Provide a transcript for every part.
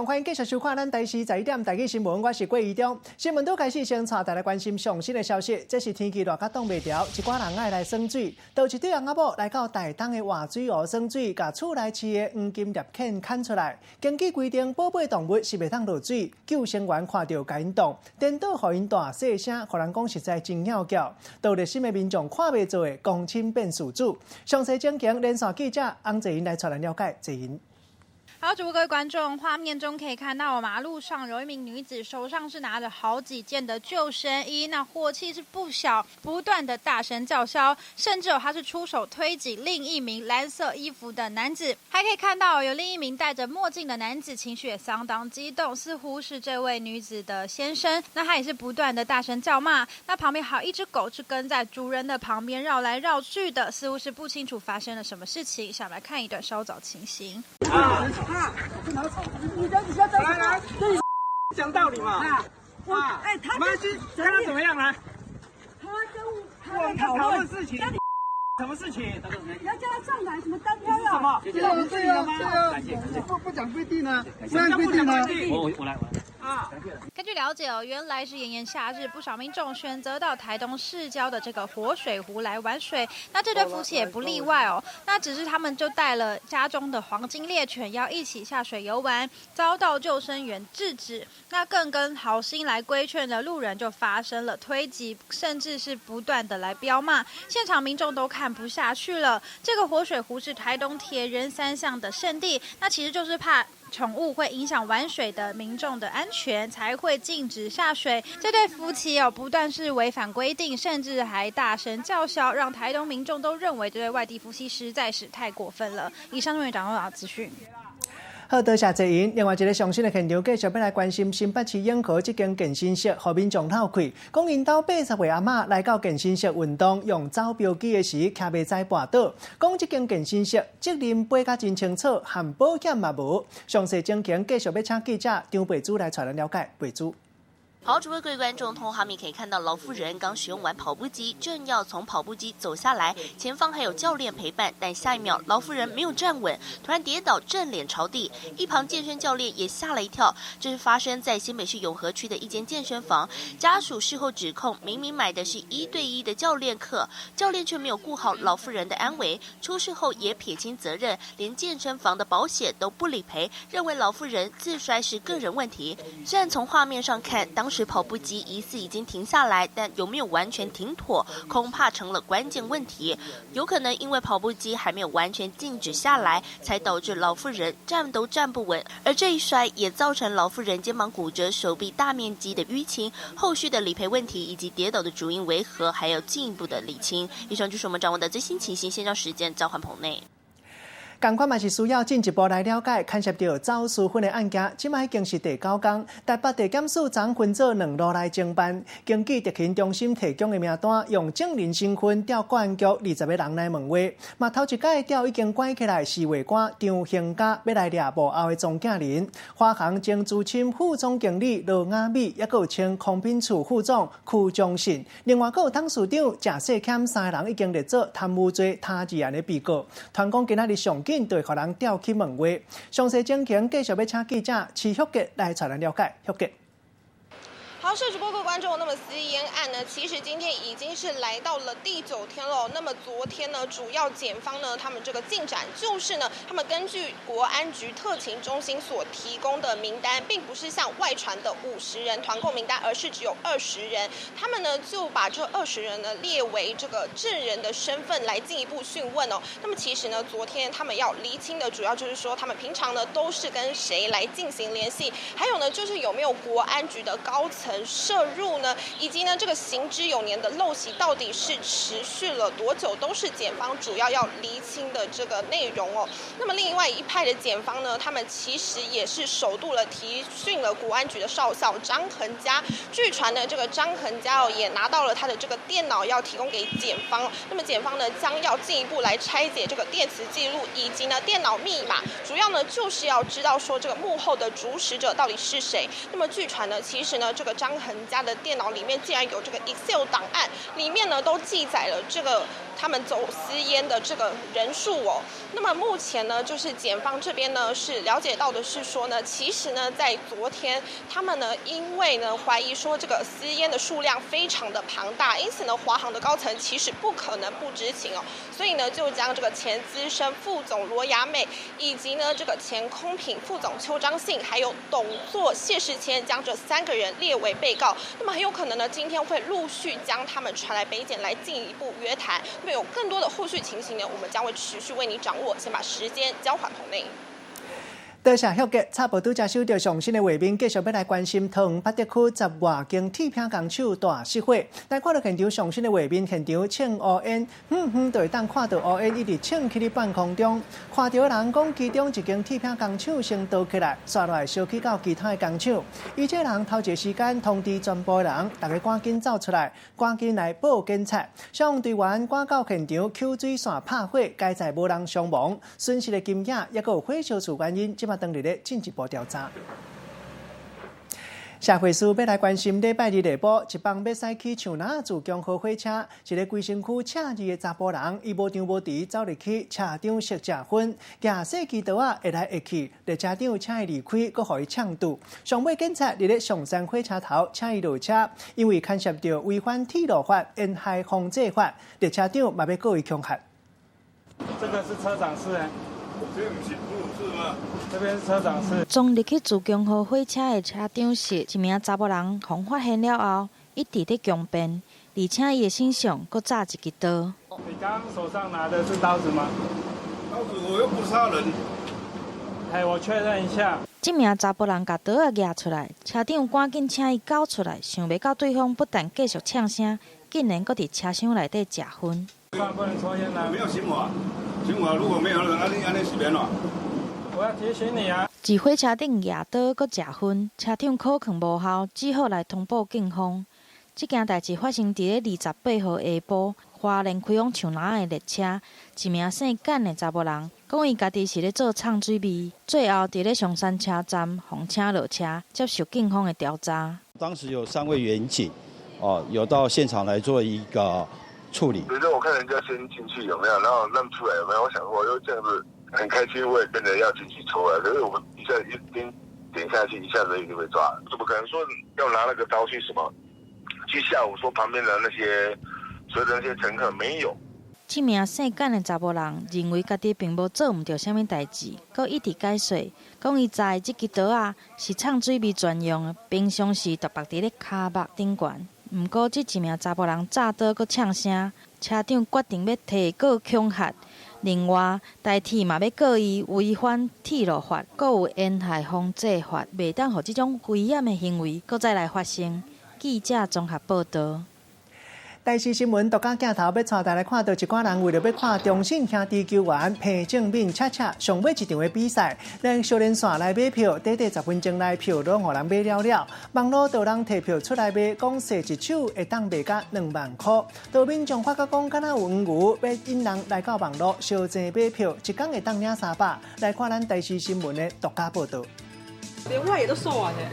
歡迎繼續收看咱台視11點台語新聞，我是郭怡中。新聞拄開始先帶大家關心上新的消息，這是天氣熱甲擋袂牢，一寡人愛來耍水。就一對翁仔某來到台東的活水湖耍水，共厝內飼的黃金獵犬牽出來。根據規定，寶貝動物是袂當落水，救生員看著共𪜶擋，顛倒予𪜶大細聲，予人講實在真蹺叫。都熱心的民眾看袂做的，公親變事主。詳細情形，連線記者翁濟英來帶咱了解。濟英。好，主播各位觀眾，畫面中可以看到馬路上有一名女子手上是拿着好幾件的救生衣，那火氣是不小，不斷的大聲叫囂，甚至有她是出手推擠另一名藍色衣服的男子，還可以看到有另一名戴着墨鏡的男子，情緒也相當激動，似乎是這位女子的先生，那他也是不斷的大聲叫罵，那旁邊還有一隻狗是跟在主人的旁邊繞來繞去的，似乎是不清楚發生了什麼事情。下面來看一段稍早情形。啊！你的你要來來，講道理嘛。啊，我哎，他沒關係，跟他怎麼樣來？他跟他在討論事情。什麼事情？你要叫他上來，什麼單挑什麼？對啊對啊對啊，不講規定呢？不按規定呢？我來我來。啊。根據了解哦，原來是炎炎夏日，不少民眾選擇到台東市郊的這個活水湖來玩水。那這對夫妻也不例外哦。那只是他們就帶了家中的黃金獵犬要一起下水遊玩，遭到救生員制止。那更跟好心來規勸的路人就發生了推擠，甚至是不斷的來飆罵。現場民眾都看不下去了。這個活水湖是台東鐵人三項的聖地，那其實就是怕寵物會影響玩水的民眾的安全，才會禁止下水。這對夫妻哦，不斷是違反規定，甚至還大聲叫囂，讓台東民眾都認為這對外地夫妻實在是太過分了。以上為掌握資訊。好，多謝濟英。另外一個上新的現場，繼續欲來關心新北市永和這間健身室，予民眾鬧氣，講𪜶兜80歲阿嬤來到健身室運動，用走標機的時，徛袂知跋倒。講這間健身室責任背甲真清楚，含保險嘛無。詳細情形，繼續欲請記者張培珠來帶咱了解。培珠。好，主播各位觀眾，通畫面可以看到老婦人剛使用完跑步機，正要從跑步機走下來，前方還有教練陪伴，但下一秒老婦人沒有站穩，突然跌倒，正臉朝地，一旁健身教練也嚇了一跳。這是發生在新北市永和區的一間健身房，家屬事後指控，明明買的是1對1的教練課，教練卻沒有顧好老婦人的安危，出事後也撇清責任，連健身房的保險都不理賠，認為老婦人自摔是個人問題。雖然從畫面上看，當時跑步機疑似已經停下來，但有沒有完全停妥，恐怕成了關鍵問題。有可能因為跑步機還沒有完全靜止下來，才導致老婦人站都站不穩。而這一摔也造成老婦人肩膀骨折、手臂大面積的淤青。後續的理賠問題以及跌倒的主因為何，還要進一步的理清。以上就是我們掌握的最新情形。現場時間交還棚內。仝款嘛是需要進一步來了解牽涉著走私粉的案件，這擺已經是第九工。台北地檢署昨分做兩路來偵辦，根據特勤中心提供的名單，用證人身份調國安局20個人來問話。嘛頭一擺調已經關起來侍衛官張興嘉，欲來掠幕後的中間人。華航前資深副總經理羅雅美，抑閣有前空品處副總柯忠信，另外閣有董事長鄭世謙三个人已經列做貪污罪他二案的被告。傳講今仔日上緊對予人調去問話，詳細情形繼續欲請記者徐旭傑來帶咱了解。旭傑。好，是主播各位觀眾，那麼私煙案呢，其實今天已經是來到了第九天了。那麼昨天呢，主要檢方呢，他們這個進展就是呢，他們根據國安局特勤中心所提供的名單，並不是像外傳的50人團購名單，而是只有二十人。他們呢就把這二十人呢列為這個證人的身份來進一步訊問哦。那麼其實呢，昨天他們要釐清的主要就是說，他們平常呢都是跟誰來進行聯繫，還有呢就是有沒有國安局的高層涉入呢，以及呢這個行之有年的陋習到底是持續了多久，都是檢方主要要釐清的這個內容哦。那麼另外一派的檢方呢，他們其實也是首度了提訊了國安局的少校張恆嘉。據傳呢，這個張恆嘉哦也拿到了他的這個電腦要提供給檢方。那麼檢方呢將要進一步來拆解這個電磁記錄以及呢電腦密碼，主要呢就是要知道說這個幕後的主使者到底是誰。那麼據傳呢，其實呢這個張張恆家的電腦裡面竟然有這個 Excel 檔案，裡面呢都記載了這個他們走私菸的這個人數哦。那麼目前呢，就是檢方這邊呢是了解到的是說呢，其實呢在昨天他們呢因為呢懷疑說這個私菸的數量非常的龐大，因此呢華航的高層其實不可能不知情哦，所以呢就將這個前資深副總羅雅美以及呢這個前空品副總邱彰信，還有董座謝世謙，將這三個人列為被告。那麼很有可能呢，今天會陸續將他們傳來北檢來進一步約談。那麼有更多的後續情形呢，我們將會持續為你掌握。先把時間交還棚內。多謝曉傑，差不多才收到上新的畫面，繼續欲來關心桃園八德區十外間鐵餅工廠大失火。來看到現場上新的畫面，現場衝烏煙，遠遠就會當看到烏煙一直衝起佇半空中。看著的人講，其中一間鐵餅工廠先燒起來，紲落來燒去到其他的工廠。伊這人頭一個時間通知全部的人，逐家趕緊走出來，趕緊來報警察。消防隊員趕到現場，抽水線拍火，佳哉無人傷亡，損失的金額抑閣有火燒厝原因，這馬當佇咧進一步調查。社會事欲來關心，禮拜二下晡，一班欲駛去樹林自強號火車，一个規身軀赤字的查埔人，伊無張無遲走入去車長室食薰，舉細支刀仔會來會去，列車長請伊離開，閣予伊嗆拄。上尾警察佇咧松山火車頭請伊落車，因為牽涉著違反鐵路法、煙害防制法，列車長嘛欲告伊恐嚇。這個是車長室，這毋是哺乳室嗎？這邊是車長室。衝入去自強號火車的車長室，一名查埔人予發現了後，一直佇強辯，而且伊的身上閣紮一支刀。你剛剛手上拿的是刀子嗎？刀子我又不殺人。哎，我確認一下。這名查埔人共刀仔舉出來，車長趕緊請伊交出來，想袂到對方不但繼續嗆聲，竟然閣佇車廂內底食薰。不能抽菸啊！沒有刑法，刑法如果沒有，按呢按呢是免了。我要提醒你啊！佇火車頂舉刀閣食薰，車長苦勸無效，只好來通報警方。這件代誌發生佇咧28號下晡，花蓮開往樹林的列車，一名姓簡的查埔人，講伊家己是咧做藏水味，最後佇咧松山車站予請落車，接受警方的調查。當時有三位員警，哦，有到現場來做一個處理。比如說我看人家先進去有沒有，然後讓出來有沒有？我想我又這樣子很開心，我也跟着要進去抽啊。可是我一下一點點下去，一下子就被抓，怎麼可能說要拿那個刀去什麼？去嚇唬說旁邊的那些所有的那些乘客沒有。這名姓簡的查埔人認為家己並無做毋著啥物代誌，閣一直解釋，講伊紮的這支刀仔是藏水味專用的，平常時就縛佇咧跤目頂懸。毋過這一名查埔人紮刀閣嗆聲，車長決定欲提告恐嚇。另外，台鐵嘛欲告伊違反鐵路法，閣有煙害防制法，袂當予這種危險的行為閣再來發生。記者綜合報道。台視新聞獨家鏡頭欲帶大家來看到一寡人為著欲看中信兄弟球員彭政閔恰恰上尾一場的比賽，連續連線來買票，短短10分鐘內票攏予人買了了。網路就有人提票出來賣，講踅一手會當賣甲2萬箍。有民眾發覺講，敢若有黃牛欲引人來到網路相爭買票，一工會當領300。來看咱台視新聞的獨家報道。連外野都售完咧。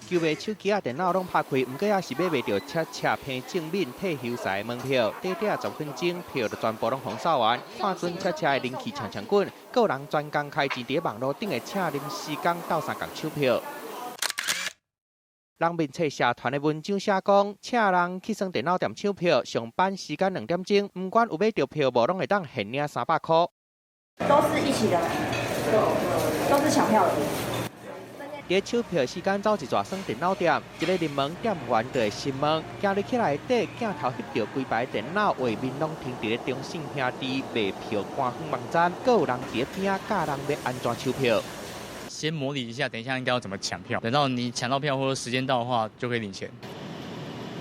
球迷手機仔電腦攏拍開，毋過猶是買袂著恰恰彭政閔退休賽的門票。短短10分鐘，票就全部攏予掃完。看準恰恰的人氣強強滾，閣有人專工開錢佇網路頂會請臨時工鬥相共搶票。人面冊社團的文章寫講，請人去耍電腦店搶票，上班時間2點鐘，毋管有買著票無，攏會當現領300箍。都是一起的，都是搶票的。佇搶票時間走一逝耍電腦店，一个入門店員就會詢問，行入去內底鏡頭翕著規排電腦畫面攏停佇咧中信兄弟賣票官方網站，閣有人佇咧邊仔教人欲按怎搶票。先模擬一下，等一下應該要怎麼搶票。等到你搶到票或者時間到的話，就可以領錢。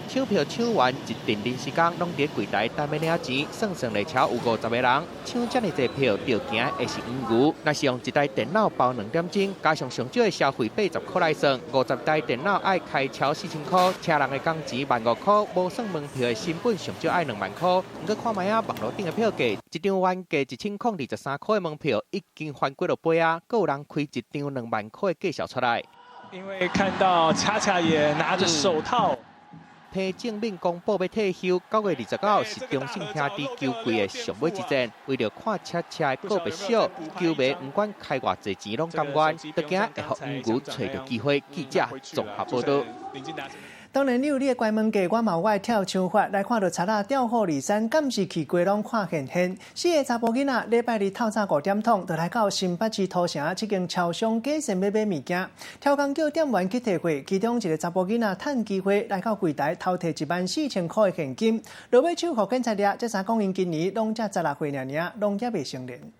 搶票搶完一陣臨時工，攏佇櫃台等欲領錢，算算列車有50個人，搶遮爾濟票，著驚會是黃牛。若是用一台電腦包2點鐘，加上上少的消費80箍來算，50台電腦愛開超4000箍，車人的工錢15,000箍，無算門票的成本上少愛2萬箍。毋過看覓仔網路頂的票價，一張原價1023箍的門票已經翻幾落倍啊！閣有人開一張2萬箍的價數出來。因為看到恰恰也拿着手套。彭政閔公布欲退休，9月29是中信兄弟球季的上尾一戰。為著看恰恰的告別秀，球迷毋管開偌濟錢攏甘願，都驚會予黃牛揣著機會。記者綜合報道。當然，你有你的關門價，我嘛有我的跳槍法。來看著賊仔調虎離山，敢是去過攏看現現。四个查埔囡仔，禮拜二透早5點通，就來到新北市土城這間超商假線欲買物件，刁工叫店員去提貨，其中一个查埔囡仔趁機會來到櫃台偷提14,000箍的現金，落尾手予警察掠，這才講𪜶今年攏才16歲爾爾，攏猶未成年。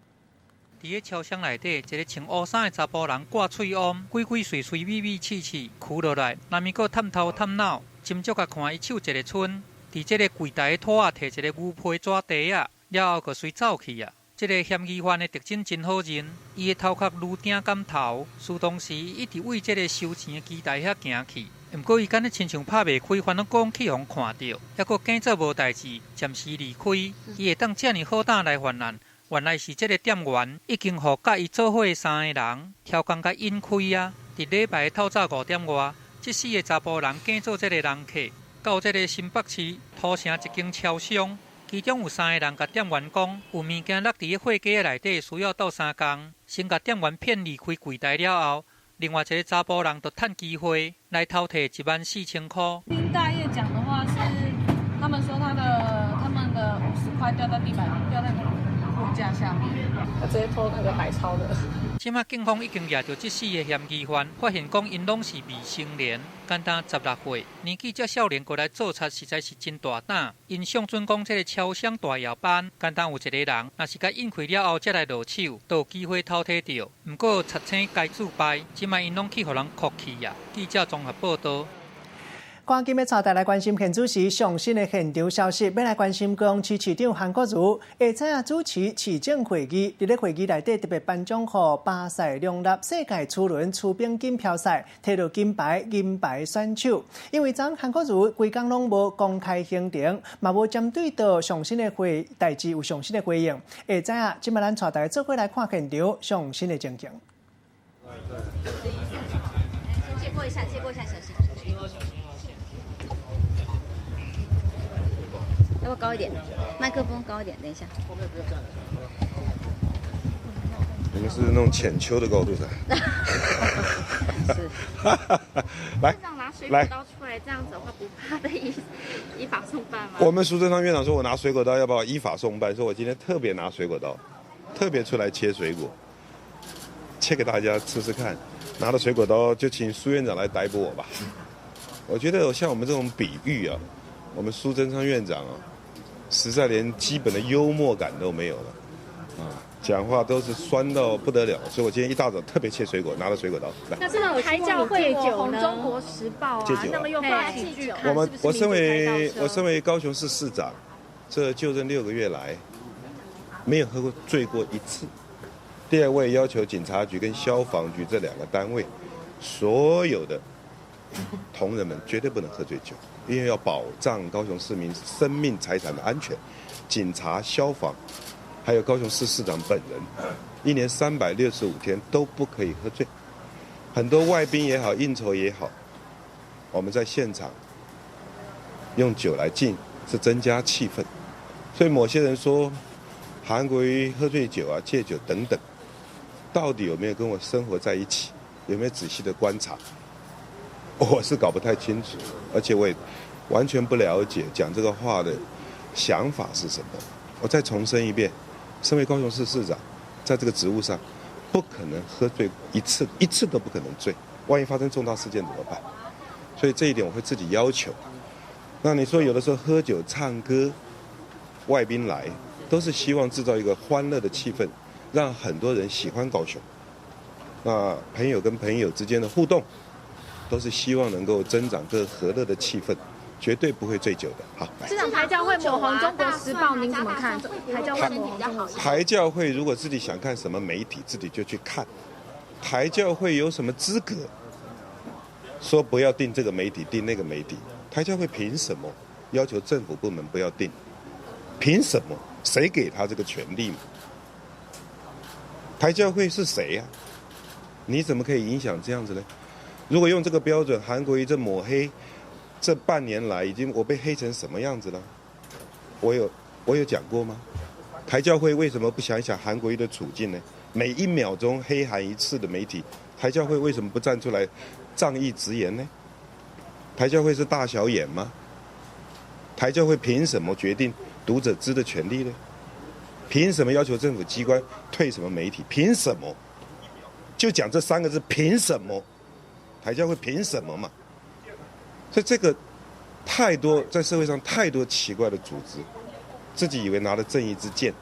佇咧超商內底，一个穿烏衫的查埔人掛喙罨，鬼鬼祟祟、秘秘刺刺，跍落來，若物閣探頭探腦，斟酌共看伊手一个伸，佇這个櫃台的拖仔提一个牛皮紙袋仔，了後閣隨走去啊。這个嫌疑犯的特徵真好認，伊的頭殼顱鼎敢頭，事當時一直為這个收錢的機台遐行去。毋過伊敢若親像拍袂開，反正講去予人看著，猶閣假做無代誌，暫時離開。伊會當遮爾好膽來犯案。原來是這个店員已經予佮伊做伙的三个人刁工共引開啊！佇禮拜透早5點外，這四个查埔人假做這个人客，到這个新北市土城一間超商，其中有三个人共店員講，有物件落佇咧貨架內底，需要鬥相共，先共店員騙離開櫃台了後，另外一个查埔人就趁機會來偷提14,000箍。聽大業講的話是，他們說他們的50塊掉在地板，掉在貨架下面，他直接偷那個百鈔的。這馬警方已經掠著這四个嫌疑犯，發現講𪜶攏是未成年，敢若16歲，年紀遮少年閣來做賊，實在是真大膽。𪜶上準講這个超商大夜班，敢若有一个人，若是共引開了後才來落手，就有機會偷提著。毋過賊星該自敗，這馬𪜶攏去予人銬去啊！記者綜合報道。趕緊欲帶大家來關心現主時上新的現場消息，欲來關心高雄市市長韓國瑜下早仔主持市政會議，佇咧會議內底特別頒獎予巴塞兩粒世界儲輪出兵錦標賽，提著金牌、銀牌選手。因為昨韓國瑜規工攏無公開行程，嘛無針對著上新的會代誌有上新的回應。下早仔，這馬咱帶大家做伙來看現場上新的情形。借過一下，借過一下，小心。要不要高一點？麥克風高一點，等一下。你們是那種淺秋的高度噻。是。來，拿水果刀出來，這樣子的話不怕被依法送辦嗎？我們蘇貞昌院長說，我拿水果刀要把我依法送辦，說我今天特別拿水果刀，特別出來切水果，切給大家吃吃看。拿了水果刀就請蘇院長來逮捕我吧。我覺得像我們這種比喻啊，我們蘇貞昌院長啊，實在連基本的幽默感都沒有了，啊，講話都是酸到不得了。所以我今天一大早特別切水果，拿了水果刀來。那這種台教會酒呢？中國時報啊，那麼又發起拒我們我身為高雄市市長，這就任6個月來，沒有喝過醉過一次。第二位要求警察局跟消防局這兩個單位，所有的同仁們絕對不能喝醉酒，因為要保障高雄市民生命財產的安全。警察、消防，還有高雄市市長本人，一年365天都不可以喝醉。很多外賓也好，應酬也好，我們在現場用酒來敬，是增加氣氛。所以某些人說韓國瑜喝醉酒啊、戒酒等等，到底有沒有跟我生活在一起？有沒有仔細的觀察？我是搞不太清楚，而且我也完全不了解講這個話的想法是什麼。我再重申一遍，身為高雄市市長，在這個職務上，不可能喝醉一次，一次都不可能醉。萬一發生重大事件怎麼辦？所以這一點我會自己要求。那你說有的時候喝酒唱歌，外賓來，都是希望製造一個歡樂的氣氛，讓很多人喜歡高雄。那朋友跟朋友之間的互動，都是希望能夠增長個和樂的氣氛，絕對不會醉酒的。好，市長台教會抹紅《中國時報》，您怎麼看？台教會抹紅中國時報。台教會如果自己想看什麼媒體，自己就去看。台教會有什麼資格說不要訂這個媒體，訂那個媒體？台教會憑什麼要求政府部門不要訂？憑什麼？誰給他這個權利？台教會是誰呀？你怎麼可以影響這樣子呢？如果用這個標準，韓國瑜這抹黑，這半年來已經我被黑成什麼樣子了？我有講過嗎？台教會為什麼不想一想韓國瑜的處境呢？每一秒鐘黑韓一次的媒體，台教會為什麼不站出來仗義執言呢？台教會是大小眼嗎？台教會憑什麼決定讀者知的權利呢？憑什麼要求政府機關退什麼媒體？憑什麼？就講這三個字，憑什麼？台教會憑什麼嘛？所以這個太多在社會上太多奇怪的組織，自己以為拿了正義之劍，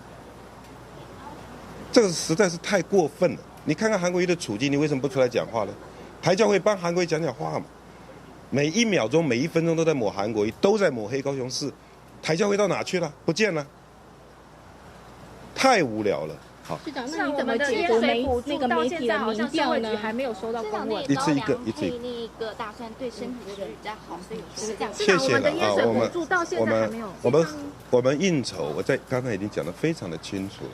這個實在是太過分了。你看看韓國瑜的處境，你為什麼不出來講話呢？台教會幫韓國瑜講講話嘛？每一秒鐘、每一分鐘都在抹韓國瑜，都在抹黑高雄市，台教會到哪去了？不見了，太無聊了。好，市長，那你怎麼解讀媒那個媒體的民調呢？還沒有收到公文。一次一個，一次一個大蒜對身體的比較好，所以是這樣。謝謝了啊，我們應酬，我在剛才已經講得非常的清楚了。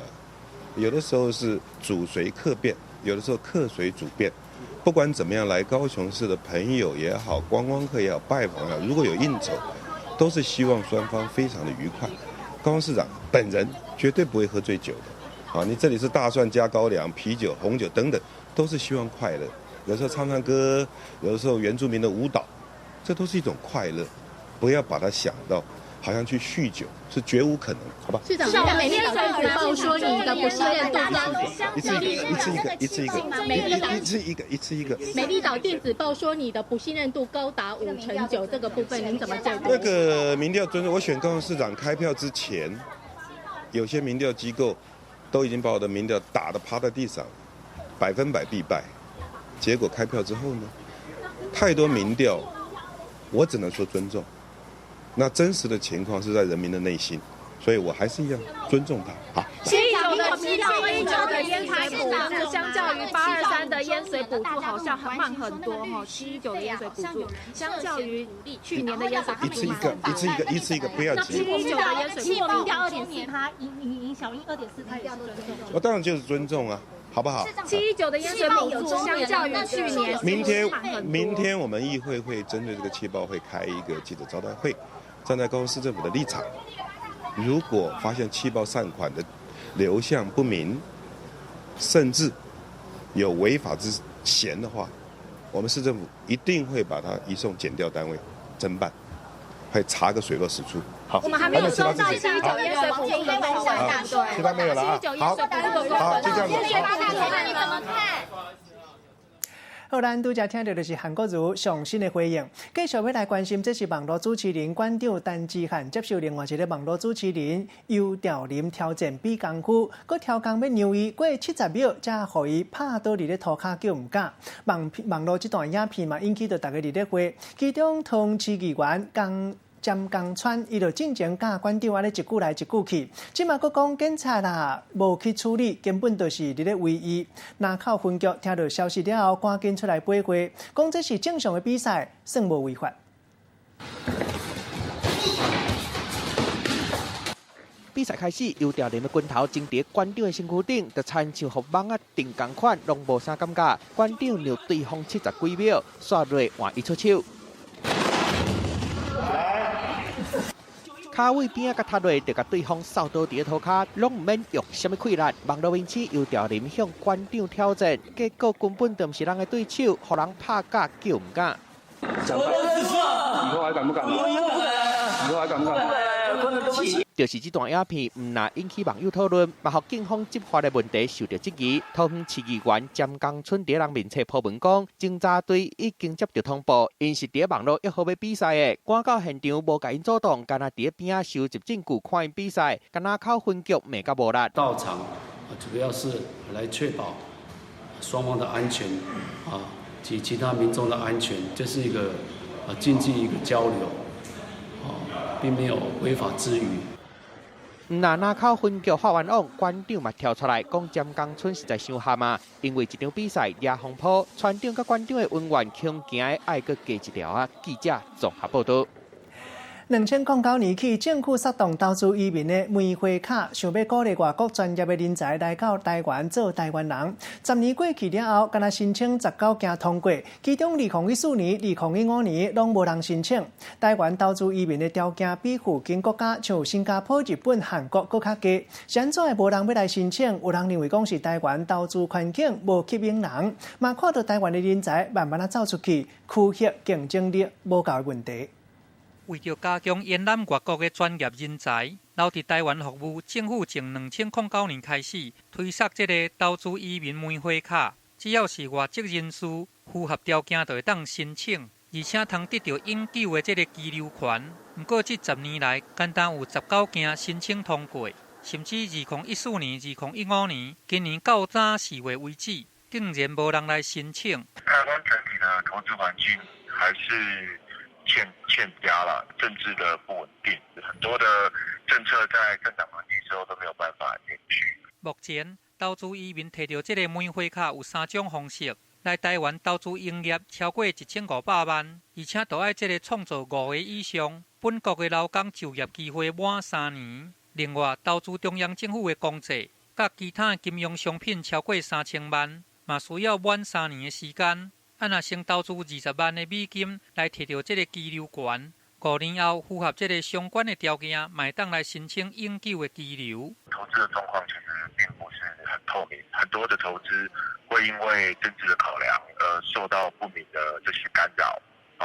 有的時候是主隨客變，有的時候客隨主變。不管怎麼樣，來高雄市的朋友也好，觀光客也好，拜訪也好，如果有應酬，都是希望雙方非常的愉快。高雄市長本人絕對不會喝醉酒的。啊，你這裡是大蒜加高粱、啤酒、紅酒等等，都是希望快樂。有時候唱唱歌，有的時候原住民的舞蹈，這都是一種快樂。不要把它想到好像去酗酒，是絕無可能，好吧？市長，美麗島電子報說你的不信任度一次一個，一次一個，一次一個，一次一個，一次一個。美麗島電子報說你的不信任度高達5.9%，這個部分您怎麼解讀？那個民調尊重，我選高雄市長開票之前，有些民調機構都已經把我的民調打得趴在地上，100%必敗。結果開票之後呢，太多民調，我只能說尊重。那真實的情況是在人民的內心，所以我還是一樣尊重他。好，719的淹水補助，相較於823的淹水補助，好像很慢很多哈。719的淹水補助，相較於去年的淹水補助，一次一個，一次一個，一次一個，不要急。719的淹水補助，民調2.4%，贏小英2.4%也是尊重。我當然就是尊重啊，好不好？719的淹水補助，相較於去年，明天我們議會會針對這個氣爆會開一個記者招待會。站在高雄市政府的立場，如果發現氣爆善款的流向不明，甚至有違法之嫌的話，我們市政府一定會把它移送檢調單位偵辦，會查個水落石出。好，我們還沒有收到719淹水補助的公文，對，其他沒有了啊。好，好，就這樣子。你怎麼看？好，咱拄才聽著就是韓國瑜上新的回應。繼續欲來關心，這是網路主持人館長陳之漢接受另外一个網路主持人游調林挑戰比功夫，閣超工欲讓伊過70秒，才予伊拍倒佇咧塗跤叫毋敢。網路這段影片嘛引起著大家佇咧話，其中桃園市議員詹江川，伊就進前佮館長按呢一句來一句去，這馬閣講警察啦無去處理，根本就是佇咧為伊。林口分局聽到消息了後，趕緊出來回話，講這是正常的比賽，算無違法。比賽開始，游調林的拳頭正佇館長的身軀頂，就親像予網仔釘仝款，攏無啥感覺。館長讓對方70幾秒，煞落換伊出手。跤位邊仔共踢落，就共對方掃倒佇咧塗跤，攏毋免用啥物氣力。網路面試游調林向館長挑戰，結果根本就毋是人的對手，予人拍甲叫毋敢。以後還敢不敢？以後還敢不敢？就是這段影片，毋但引起網友討論，嘛予警方執法的問題受到質疑。桃園市議員詹江村佇人面冊鋪文講，偵查隊已經接到通報，𪜶是佇網路約好欲比賽的，趕到現場無共𪜶阻擋，干焦佇邊仔收集證據看𪜶比賽，林口分局罵甲無力。到場主要是來確保雙方的安全啊及其他民眾的安全，這是一個競技一個交流，啊，並沒有違法之餘。毋但林口分局發完網，館長嘛跳出來講，詹江村實在傷譀啊！因為這場比賽惹風波，村長佮館長的恩怨，恐驚愛閣加一條啊！記者綜合報導。2009年起，政府策動投資移民的梅花卡，想欲鼓勵外國專業的人才來到台灣做台灣人。10年過去了後，干焦申請19件通過，其中2014年、2015年攏無人申請。台灣投資移民的條件比附近國家像新加坡、日本、韓國閣較低，是按怎會無人欲來申請？有人認為講是台灣投資環境無吸引人，嘛看著台灣的人才慢慢仔走出去，區域競爭力無夠的問題。為著加強延攬外國的專業人才留佇台灣服務，政府從2009年開始推捒這个投資移民梅花卡，只要是外籍人士符合條件，就會當申請，而且通得著永久的這个居留權。毋過這10年來，干焦有19件申請通過，甚至2014年、2015年，今年到昨4月為止，竟然無人來申請。台灣整體的投資環境還是欠佳啦，政治的不穩定，很多的政策在政黨輪替之後都沒有辦法延續。目前投資移民提著這个梅花卡有三種方式來台灣投資營業，超過1500萬，而且都愛這个創造五个以上本國的勞工就業機會滿3年。另外，投資中央政府的公債，佮其他金融商品超過3000萬，嘛需要滿三年的時間。啊，若先投資20萬的美金來提著這个居留權，5年後符合這个相關的條件，嘛會當來申請永久的居留。投資的狀況其實並不是很透明，很多的投資會因為政治的考量而受到不明的這些干擾。哦，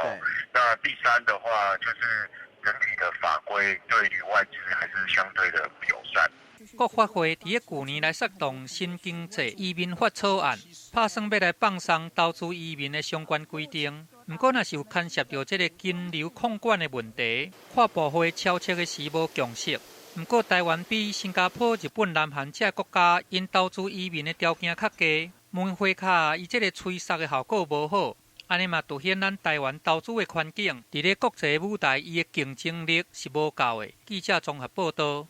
那第三的話就是整體的法規對於外資還是相對的不友善。國發會佇咧舊年來策動新經濟移民法草案，拍算欲來放鬆投資移民的相關規定。毋過，若是有牽涉著這个金流控管的問題，跨部會敲策的時無共識。毋過，台灣比新加坡、日本、南韓這國家，𪜶投資移民的條件較低，梅花卡伊這个催促的效果無好，按呢嘛凸顯咱台灣投資的環境，佇咧國際舞台伊的競爭力是無夠的。記者綜合報導。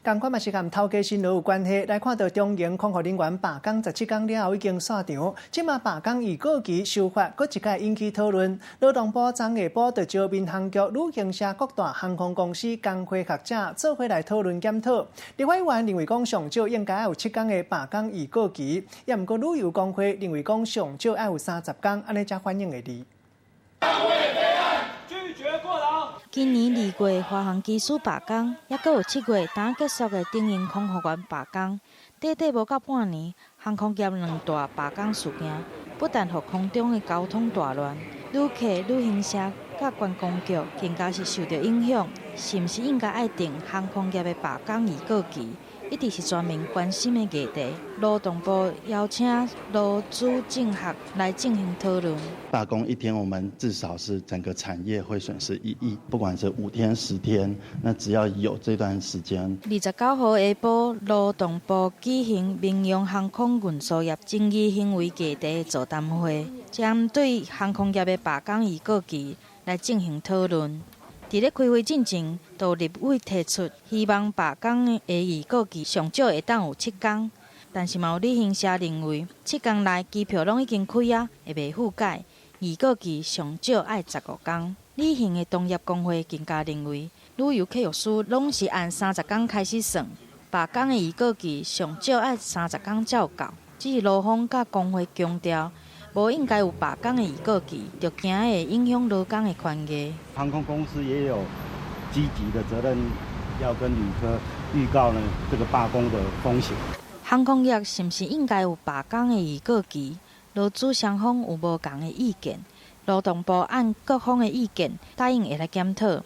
仝款嘛是佮頭家辛勞有關係，來看著長榮空服人員罷工17工了後已經散場，這馬罷工預告期修法，閣一擺引起討論。勞動部昨下晡就招民航局、旅行社、各大航空公司、工會學者做伙來討論檢討。立法委員認為講上少應該有7工的罷工預告期，也毋過旅遊工會認為講上少愛有30工，按呢才反應會利。今年2月，華航機師罷工，猶閣有7月剛結束的長榮空服員罷工，短短無夠半年，航空業兩大罷工事件，不但予空中的交通大亂，旅客、旅行社佮觀光局更加是受著影響。是毋是應該愛定航空業的罷工預告期？一直是全民關心的議題。勞動部邀請勞資政學來進行討論。罷工一天，我們至少是整個產業會損失1億，不管是5天、10天，那只要有這段時間。29號下晡，勞動部舉行民用航空運輸業爭議行為議題的座談會，針對航空業的罷工預告期來進行討論。佇咧開會進前，就立委提出希望罷工的預告期上少會當有7工，但是嘛有旅行社認為7工內機票攏已經開啊，會袂覆蓋，預告期上少愛15工。旅行的同業公會更加認為，旅遊客運師攏是按30工開始算，罷工的預告期上少愛30工才有夠。只是勞方佮工會強調，無應該有罷工的預告期，就驚會影響勞工的權益。航空公司也有積極的責任，要跟旅客預告呢這個罷工的風險。航空業是毋是應該有罷工的預告期？勞資雙方有無仝的意見？勞動部按各方的意見，答應會來檢討。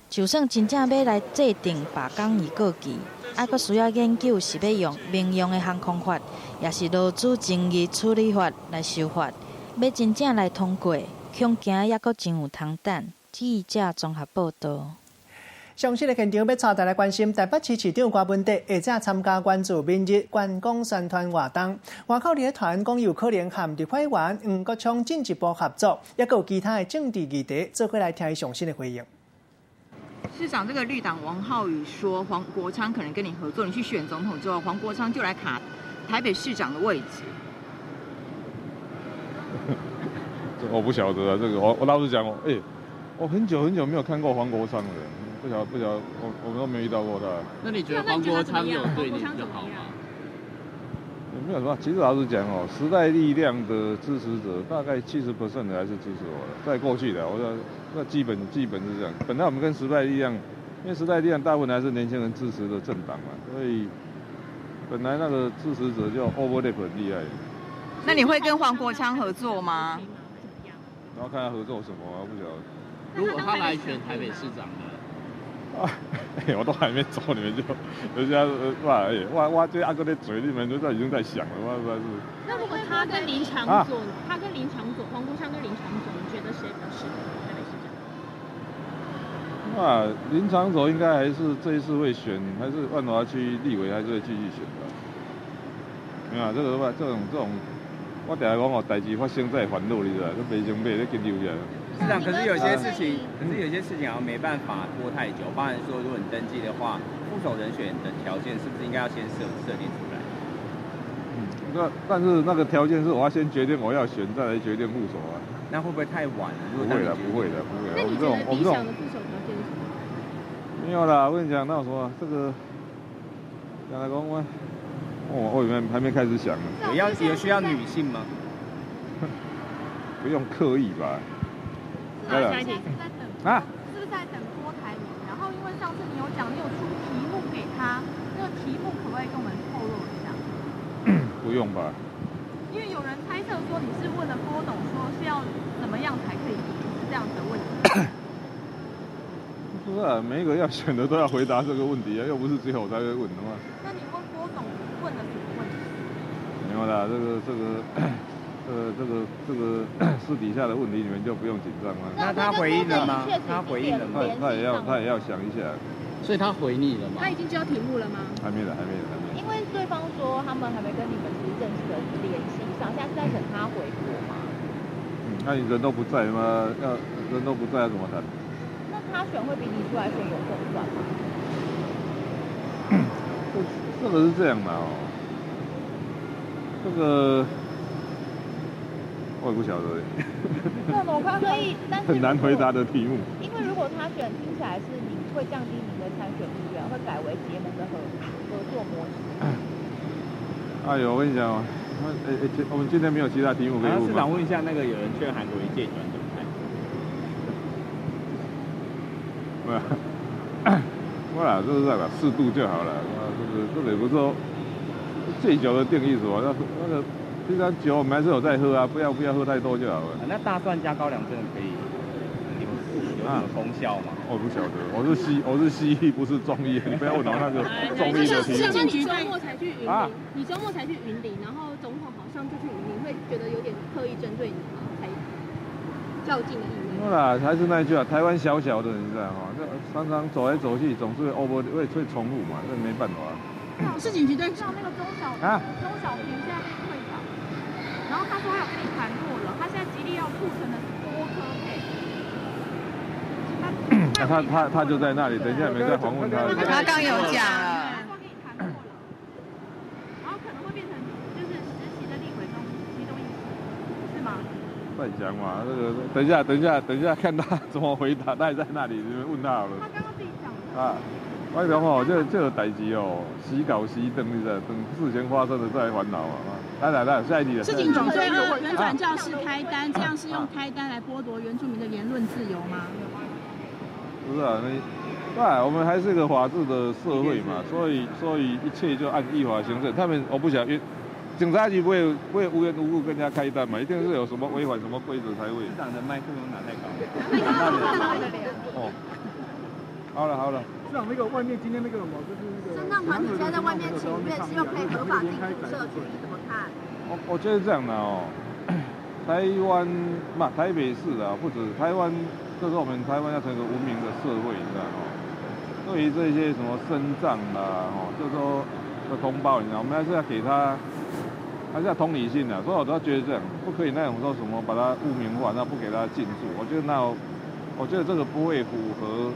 就算真正欲來制定罷工預告期，猶閣需要研究是欲用民用的航空法，抑是勞資爭議處理法來修法。欲真正來通過，恐驚猶閣真有通等。記者綜合報導。上新的現場欲帶大家來關心台北市市長柯文哲下晝參加關注明日觀光宣傳活動，外口的團講有可能和立法委員黃國昌進一步合作，抑閣有其他的政治議題，做伙來聽伊上新的回應。市長，這個綠黨王浩宇說黃國昌可能跟你合作，你去選總統之後，黃國昌就來卡台北市長的位置。這我不曉得啊，這個我老實講，欸，我很久很久没有看过黄国昌了，不晓得，我们都没遇到过他。那你觉得黄国昌有对你比较好吗？也没有什么，其实老实讲哦，时代力量的支持者大概70% 的还是支持我的，在过去的，我说那基本是这样。本来我们跟时代力量，因为时代力量大部分还是年轻人支持的政党嘛，所以本来那个支持者就 overlap 很厉害。那你会跟黄国昌合作吗？然后看他合作什么啊？不晓得。如果他来选台北市长呢？啊，我都还没走，你们就人家哇，我这阿哥在嘴里面都已经在想了，我实在是。那如果他跟林昶佐，他跟林昶佐，黄国昌跟林昶佐，你觉得谁比较适合台北市长？啊，林昶佐应该还是这一次会选，还是万华区立委还是会继续选的。没有啊，这个话这种，我定下讲哦，代志发生再烦恼，你知道？都袂先买，咧紧张起来。市长，可是有些事情，好像没办法拖太久。包含说，如果你登记的话，副手人选的条件是不是应该要先设定出来？那但是那个条件是我要先决定我要选，再来决定副手啊。那会不会太晚了？不会的，不会的，不会的。那你觉得理想的副手条件是什么？没有啦，我跟你讲，那有什么这个，讲来讲我，我还没开始想呢。有需要女性吗？不用刻意吧。下一题啊，是不是在等郭台铭？然后因为上次你有讲，你有出题目给他，那个题目可不可以跟我们透露一下？不用吧。因为有人猜测说你是问了郭董，说是要怎么样才可以赢，是这样子的问题。不是啊，每一个要选的都要回答这个问题啊，又不是只有我才会问的嘛。那你问郭董问了什么问题？没有啦，这个私底下的问题，你们就不用紧张了。那他回应了吗？他回应了吗？他也要想一下。所以他回你了吗？他已经交题目了吗？还没的。因为对方说他们还没跟你们其实正式的联系上，现在是在等他回国吗？那你人都不在吗？要人都不在，要怎么谈？那他选会比你出来选有胜算吗？这个是这样的哦，这个。我也不晓得，所以但是很难回答的题目。因为如果他选，听起来是你会降低您的参选意愿，会改为结盟的合作模式。哎呦，我跟你讲，我们今天没有其他题目可以问吗？市长问一下，那个有人劝韩国瑜借转怎么看？没有，我啦，就是这样啦，适度就好了。这个也不是说戒酒的定义什么，那个。平常酒我们还是有在喝啊，不要喝太多就好了。那大蒜加高粱真的可以有什么功效吗？我不晓得，我是西医，不是中医，你不要问我那个中医的题目。你周末才去云林，你周末才去云林，然后总统好像就去云林，会觉得有点刻意针对你吗？才较劲的意味。没啦，还是那一句啊，台湾小小的，你知道吗？这常常走来走去，总是会 会重复嘛，这没办法。市警局对像那个钟小平现在被退场。然后他说他有跟你谈过了，他现在极力要促成的是郭柯配。他就在那里，等一下你们再访问他。他刚有讲了。他说跟你谈过了，然后可能会变成就是实习的立委中其中一席，是吗？再讲嘛，这个等一下，看他怎么回答，他也在那里，你们问他好了。他刚刚自己讲的。啊。我讲哦，这个代志哦，时到时等，你知道，等事情发生了再来烦恼啊。来，下一题。市警局对原转教士开单，这样是用开单来剥夺原住民的言论自由吗？不是啊，那我们还是个法治的社会嘛，所以一切就按依法行政。他们我不晓得，警察局不会无缘无故跟人家开单嘛，一定是有什么违反什么规则才会。市长的麦克风拿太高。哦，好了。市长，那个外面今天那个什么，就是那个。身障团体现在在外面请愿，希望可以合法进入社区，你怎么看？我觉得这样的哦，台湾嘛，台北市啊，不止台湾，这是我们台湾要成一个文明的社会，你知道哦。对于这些什么身障啦，哦，就是说的同胞，你知道，我们还是要给他，还是要同理心的。所以我都觉得这样，不可以那种说什么把他污名化，那不给他进驻，我觉得这个不会符合。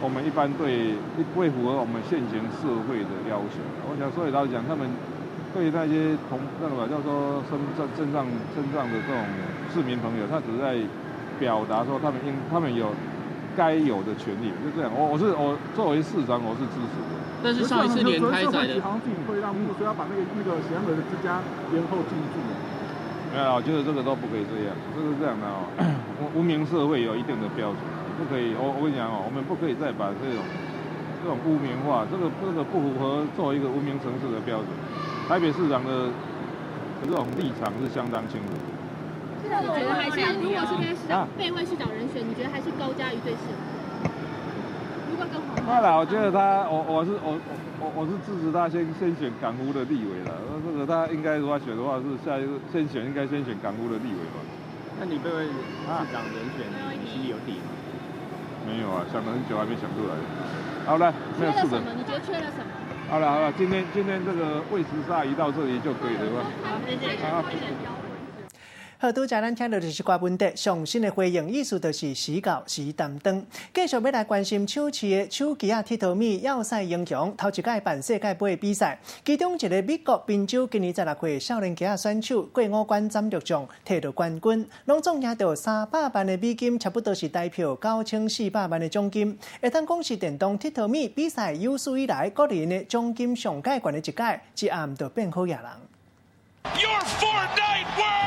我们一般对不会符合我们现行社会的要求。我想，所以老实讲，他们对那些那个叫做身障的这种市民朋友，他只是在表達說他們應他們有該有的權利，就這樣。我作為市長，我是支持的。但是上一次連開仔的，好像自己會讓步，所以要把那個協和的之家延後進駐。沒有，我覺得這個都不可以這樣，這是這樣的哦。文明社會有一定的標準，不可以。我跟你講哦，我們不可以再把這種污名化，這個不符合作為一個文明城市的標準。台北市長的這種立場是相當清楚。你覺得還是如果是備市長備位市長人選，你覺得還是高嘉瑜最適合？如果跟黃那啦，我覺得他，我我是我我我是支持他先選港湖的立委了。這個他應該如果選的話，是下一個先選應該先選港湖的立委吧？那你備位市長人選，你心裡有底嗎？沒有啊，想了很久還沒想出來。好了，沒有事的。你覺得缺了什麼？好了好了，今天這個餵食鯊魚到這裡就可以了吧？好，謝謝。好。好，拄才咱聽著就是一寡問題，上新的回應意思就是時到時擔當。繼續欲來關心手持的手機仔𨑨迌物要塞英雄，頭一屆辦世界盃的比賽，其中一个美國賓州今年16歲少年仔選手過五關斬六將，摕著冠軍，攏總贏著300萬的美金，差不多是台票9400萬的獎金。會當講是電動𨑨迌物比賽有史以來個人的獎金上蓋懸的一屆，一暗就變好額人。 Your Fortnite World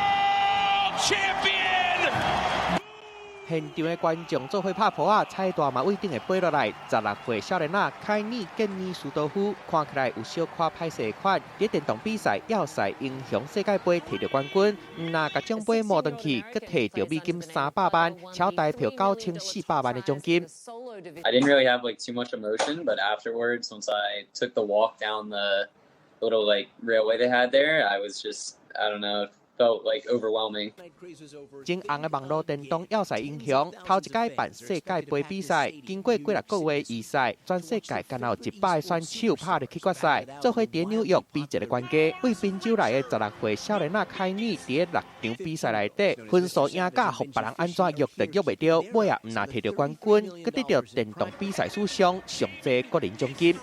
Champion！現場的觀眾做伙拍噗仔，彩帶嘛對頂會飛落來。16歲少年仔凱爾建尼斯多夫，看起來有小可歹勢款。佇電動比賽要塞英雄世界盃摕著冠軍，毋但共獎杯摸轉去，閣摕著美金300萬，超台票9400萬的獎金。 I didn't really have like too much emotion, but afterwards, once I took the walk down the little like railway they had there, I was just, I don't know, felt like overwhelming. 真紅的網路電動要塞英雄，頭一擺辦世界盃比賽，經過幾若個月預賽，全世界干焦有100个選手拍入去決賽，做伙佇紐約比一个懸架。對賓州來的16歲少年仔凱爾，佇六場比賽內底，分數贏甲予別人按怎約都約袂著，尾仔毋但摕著冠軍，閣得著電動比賽史上上濟個人獎金。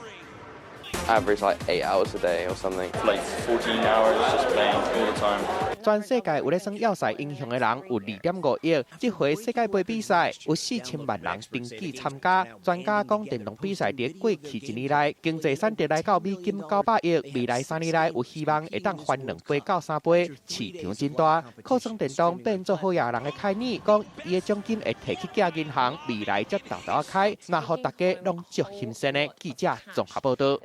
Average like 8 hours a day or something. Like 14 hours just playing all the time. 全世界有咧耍要塞英雄的人有2.5億，這回世界盃比賽有4000萬人登記參加。專家講，電動比賽佇過去一年內經濟產值來到美金900億，未來3年內有希望會當翻2倍到3倍，市場真大。靠耍電動變做好額人的凱爾講，伊的獎金會提去寄銀行，未來才沓沓仔開，若予大家攏足欣羨的。記者綜合報道。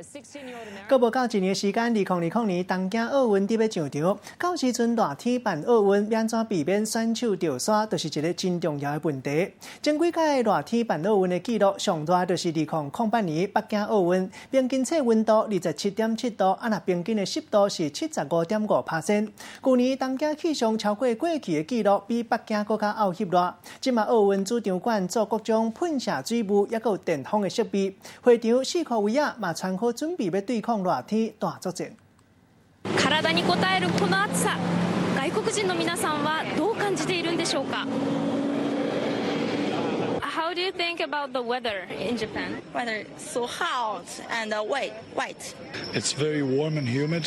閣無夠一年時間，2020年東京奧運佇欲上場，到時陣熱天辦奧運，欲按怎避免選手著沙，就是一個真重要的問題。前幾屆熱天辦奧運的紀錄，上熱就是2008年北京奧運，平均測溫度27.7度，啊若平均的濕度是75.5%。舊年東京氣象超過過去的紀錄，比北京閣較漚翕熱。這馬奧運主場館做各種噴射水霧，抑閣有電風的設備，會場四箍圍仔嘛穿好準備欲對抗熱天大作戰。体にこたえるこの暑さ、外国人の皆さんはどう感じているんでしょうか。How do you think about the weather in Japan? Weather so hot and wet, wet. It's very warm and humid.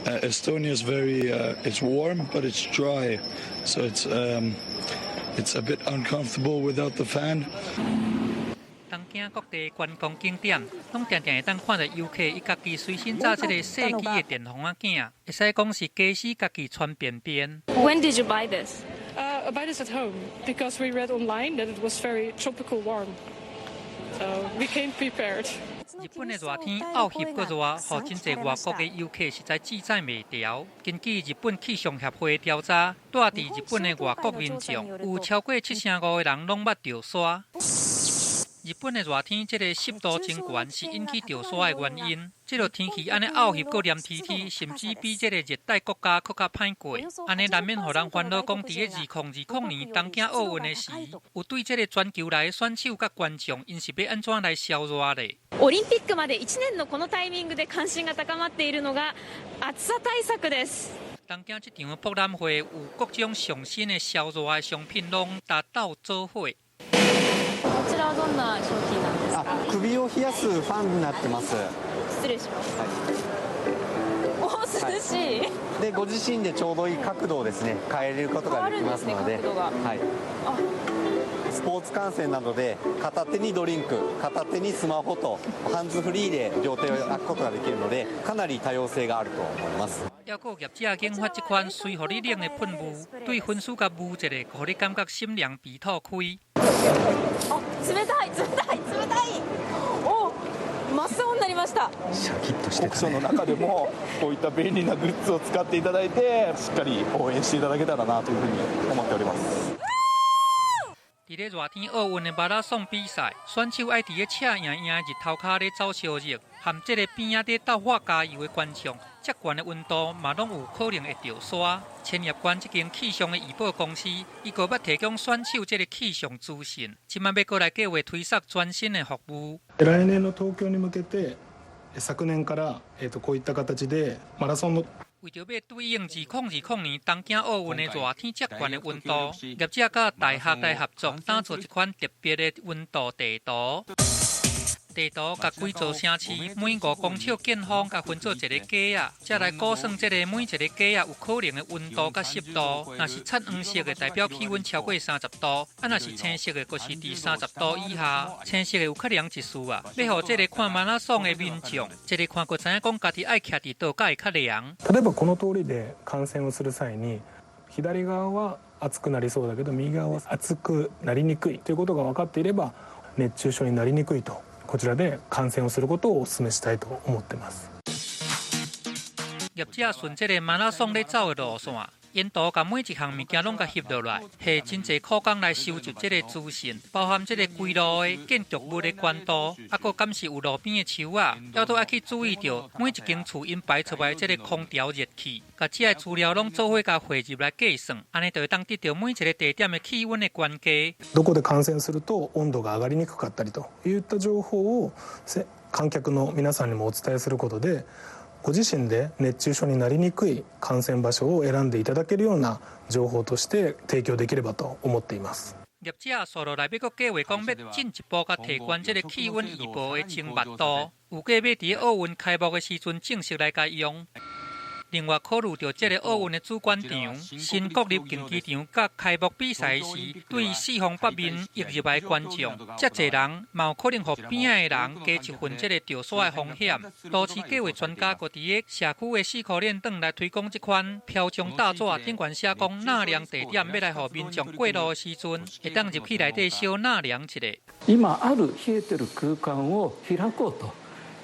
Estonia is very it's warm, but it's dry, so it's a bit uncomfortable without the fan. 東京各地觀光景點，攏定定會當看著遊客伊家己隨身紮這个細支的電風仔鏡，會使講是家私家己傳便便。 When did you buy this? I buy this at home because we read online that it was very tropical warm. So we came prepared. 日本的熱天漚翕閣熱，予真濟外國的遊客實在自在袂牢。根據日本氣象協會調查，住佇日本的外國民眾有超過75%的人攏捌著沙。日本的熱天，這个濕度真懸，是引起著沙的原因。這个天氣按呢漚翕閣黏黐黐，甚至比這个熱帶國家閣較歹過。按呢難免予人煩惱，講佇咧2020年東京奧運的時，有對這个全球來的選手佮觀眾，𪜶是欲按怎來消熱咧？オリンピックまで1年のこのタイミングで関心が高まっているのが暑さ対策です。東京這場博覽會有各種上新的消熱的商品，攏達到做伙。こちらはどんな商品なんですか？首を冷やすファンになってます。失礼します。お、す涼しい。で、ご自身でちょうどいい角度をですね、変えることができますので、はい。スポーツ観戦などで片手にドリンク、片手にスマホとハンズフリーで両手を空くことができるので、かなり多様性があると思います。抑閣業者研發這款隨予你冷的噴霧，對薰絲共霧一下，予你感覺心涼鼻吐開。あ、冷たい冷たい冷たい。お、真っ青になりました。シャキッとして酷暑の中でもこういった便利なグッズを使っていただいて、しっかり応援していただけたらなというふうに思っております。佇咧熱天奧運的馬拉松比賽，選手愛佇咧赤炎炎的日頭跤咧走燒熱，含這個邊仔咧鬥法加油的觀眾，遮懸的溫度嘛攏有可能會著沙。千葉縣這間氣象的預報公司，伊閣捌提供選手這個氣象資訊，這擺欲閣來計劃推捒全新的服務。来年の東京に向けて、昨年からこういった形でマラソンの為著欲對應2020年東京奧運的熱天遮懸的溫度，業者佮大學來合作，打造一款特別的溫度地圖。地圖共規座城市每5公尺見方，共分做一個格仔，才來估算這個每一個格仔有可能的溫度佮濕度。若是橙黃色的，代表氣溫超過30度；啊，若是青色的，閣是佇30度以下。青色的有較涼一絲啊。欲予這个看馬拉松的民眾，一个看過知影講家己愛徛佇佗才會較涼。例えばこの通りで観戦をする際に、左側は暑くなりそうだけど右側は暑くなりにくいということが分かっていれば、熱中症になりにくいと。こちらで観戦をすることをお勧めしたいと思ってます。業者順這个馬拉松咧走的路線，沿途共每一項物件攏共翕落來，花真濟苦工來收集這個資訊，包含這個規路的建築物的高度，啊，閣敢是有路邊的樹仔，猶閣愛去注意著每一間厝𪜶排出來這个空調熱氣，共這个資料攏做伙共匯入來計算，按呢就會當得著每一个地點的氣溫的懸低。どこで観戦すると温度が上がりにくかったりといった情報を観客の皆さんにもお伝えすることで、ご自身で熱中症になりにくい観戦場所を選んでいただけるような情報として提供できればと思っています。業者紲落來欲閣計劃講欲進一步共提懸這个氣溫預報的精密度，預計欲佇奧運開幕的時陣正式來共用。另外，考慮著這个奧運的主觀場新國立競技場，佮開幕比賽時，對四方八面湧入來觀眾，遮濟人嘛有可能予邊仔的人加一份這个著沙的風險。都市計劃專家閣佇个社區的四箍鏈頂來推廣這款飄窗大紙，頂懸寫講納涼地點，欲來予民眾過路的時陣，會當入去內底小納涼一下。今ある冷えてる空間を開こうと。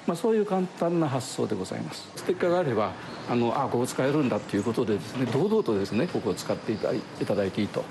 まあ、そういう簡単な発想でございます。ステッカーがあれば、あ、ここ使えるんだということでですね、堂々とですね、ここを使っていただいていいと。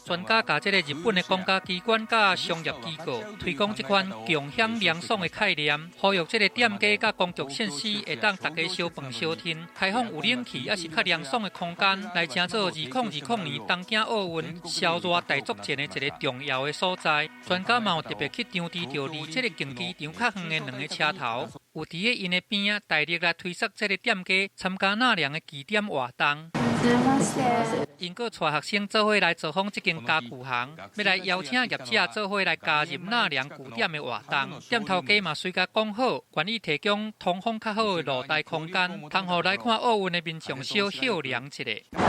專家共這个日本的公家機關佮商業機構推廣這款共享涼爽的概念，呼籲這个店家佮公共設施會當大家相飯相伨，開放有冷氣抑是較涼爽的空間，來成做2020年東京奧運消熱大作戰的一个重要的所在。專家嘛有特別去場地著離這个競技場較遠的兩个車頭，有佇咧𪜶的邊仔大力來推捒這个店家參加納涼的據點活動。𪜶閣帶學生做伙來造訪這間家具行，欲來邀請業者做伙來加入納涼據點的活動。店頭家嘛隨共講好，願意提供通風較好的露台空間，通予來看奧運的民眾小歇涼一下。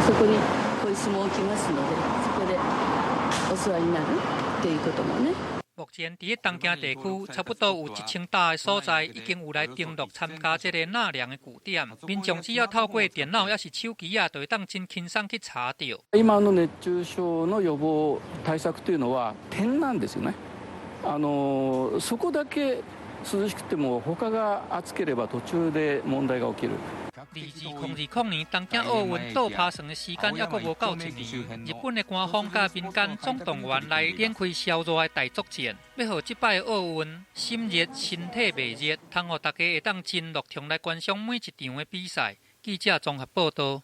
そこに椅子も置きますので、そこでお座りになるっていうこともね。目前佇咧東京地區，差不多有1000搭的所在已經有來登錄參加這个納涼的據點。民眾只要透過電腦抑是手機仔，就會當真輕鬆去查著。今の熱中症の予防対策というのは点なんですよね。そこだけ涼しくても他が暑ければ途中で問題が起きる。2020年東京奧運倒拍算的時間猶閣無夠一年，日本的官方佮民間總動員來展開消熱的大作戰，欲予這擺奧運心熱身體袂熱，通予大家會當真樂場來觀賞每一場的比賽。記者綜合報道。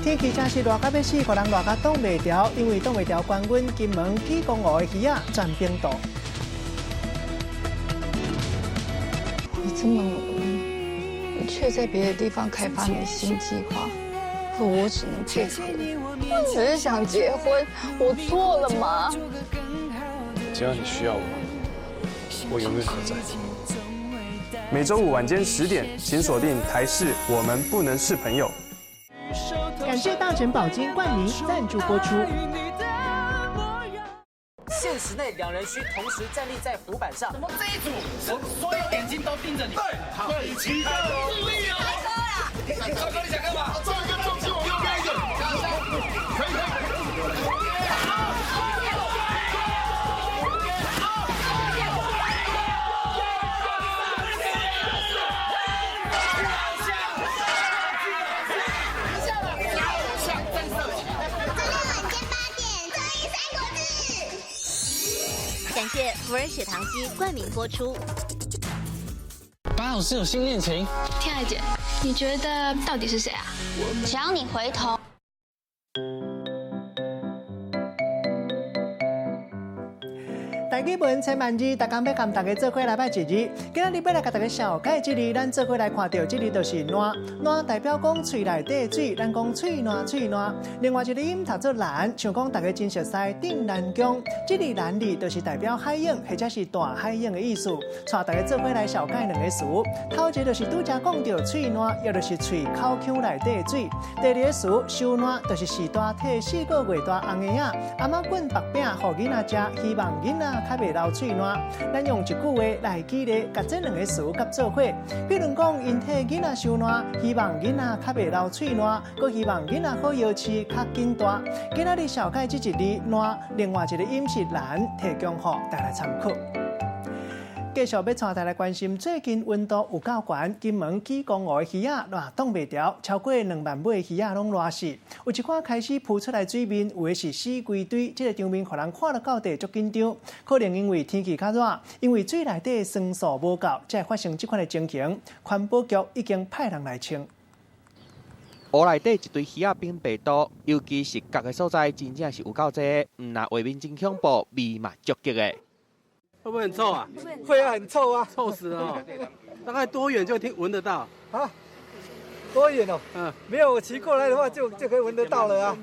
天氣真是熱到欲死，予人熱甲擋袂牢，因為擋袂牢高溫，金門起公湖的魚仔全冰凍。你這麼努力，卻在別的地方開發你的新計劃，我只能配合。我只是想結婚，我錯了嗎？只要你需要我，我永遠都在。每周五晚间10点，请锁定台视《我们不能是朋友》。感谢大成宝金冠名赞助播出。限时内，两人需同时站立在浮板上。怎么这一组，所有眼睛都盯着你？对，好，对，开车啦！大哥，你想干嘛？转一个重心往右边一点，可以可以。感谢福尔血糖机冠名播出。巴老师有新恋情。天爱姐，你觉得到底是谁啊？只要你回头。台语文千万字，逐工欲共大家做伙来拜一字。今仔日欲来共大家绍介这字，咱做伙来看到这字就是烂，烂代表讲喙内底水，咱讲喙烂喙烂。另外一个音读做兰，像讲大家真熟悉镇澜宫，这字兰字就是代表海涌或者是大海涌的意思。带大家做伙来绍介两个词，头一个就是拄才讲到喙烂，也就是喙口腔内底水。第二个词收烂，就是序大替4个月大红婴仔，阿妈滚白饼予囡仔食，希望囡仔较袂流喙烂。咱用一句话来举例，共这两个词合做伙。比如讲，𪜶替囡仔收烂，希望囡仔较袂流喙烂，阁希望囡仔好摇饲较紧大。今仔日绍介这一字烂，另外一个音是难，提供予大家参考。继续欲带大家来关心，最近温度有够悬，金门基公湖的鱼仔热挡袂牢，超过2万尾鱼仔拢热死。有一寡开始浮出来水面，有的是死规堆，这个场面予人看了到底足紧张。可能因为天气较热，因为水内底酸素无够，才会发生这款的情形。环保局已经派人来清。湖内底一堆鱼仔变白肚，尤其是角的所在，真正是有够济，毋但画面真恐怖，味嘛足激的。会不会很臭啊？会啊，很臭啊，臭死了哦！大概多远就听闻得到啊？多远哦？嗯，没有，我骑过来的话就可以闻得到了啊。